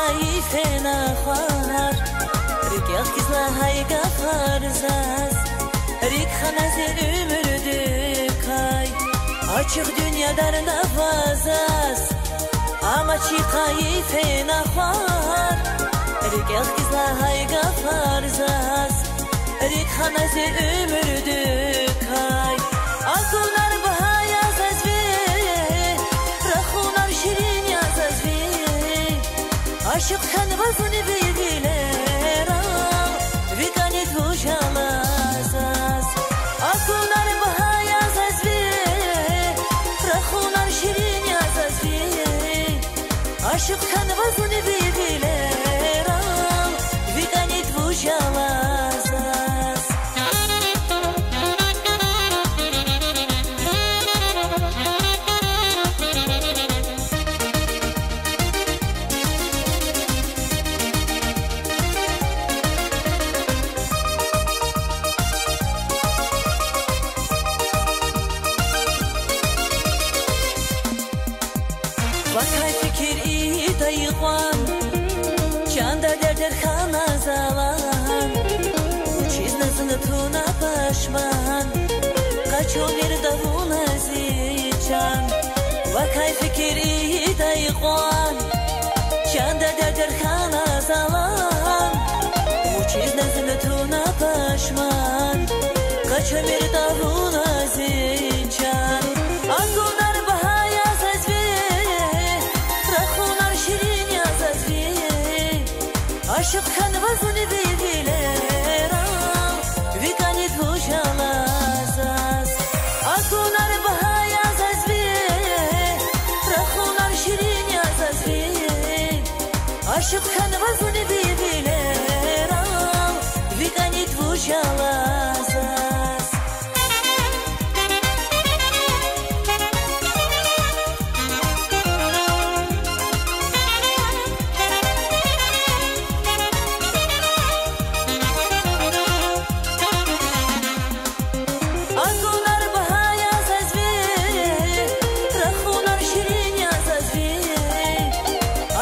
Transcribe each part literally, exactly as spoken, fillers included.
Кайи фена хвар, рикӀел хкиз лагьай гафар заз, рикӀ хана зи уьмуьрдикай, ачух дуьньядар нава заз. Амач и кайи фена хвар, рикӀел хкиз лагьай гафар заз, рикӀ хана зи уьмуьрдикай. Акунар багьа я заз ви, рахунар ширин я заз ви. Ашукь хьанва зун ви вилерал, ви кӀаник вуж ала заз. Акунар багьа я заз ви, рахунар ширин я заз ви. Ашукь хьанва зун ви вилерал, ви кӀаник вуж ала заз. Вакай фикир ийидай кьван, чанда дердер хьана залан, вучиз на зун туна пашман, къачу мир тавуна зи чан. Вакай фикир ийидай кьван, чанда дердер хьана залан, вучиз на зун туна пашман, къачу мир тавуна зи чан. Акунар багьа я заз ви, рахунар ширин я заз ви. Ашукь хьанва зун ви вилерал, ви кӀаник вуж ала заз. Акунар багьа я заз ви, рахунар ширин я заз ви. Ашукь хьанва зун ви вилерал, ви кӀаник вуж ала заз. Акунар багьа я заз ви, рахунар ширин я заз ви.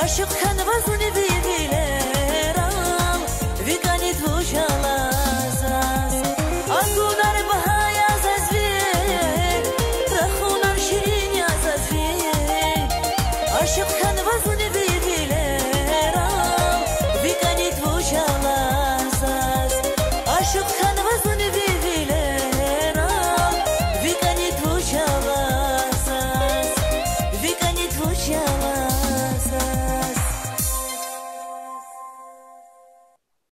Ашукь хьанва зун ви вилерал, ви кӀаник вуж ала заз. Акунар багьа я заз ви, рахунар ширин я заз ви. Ашукь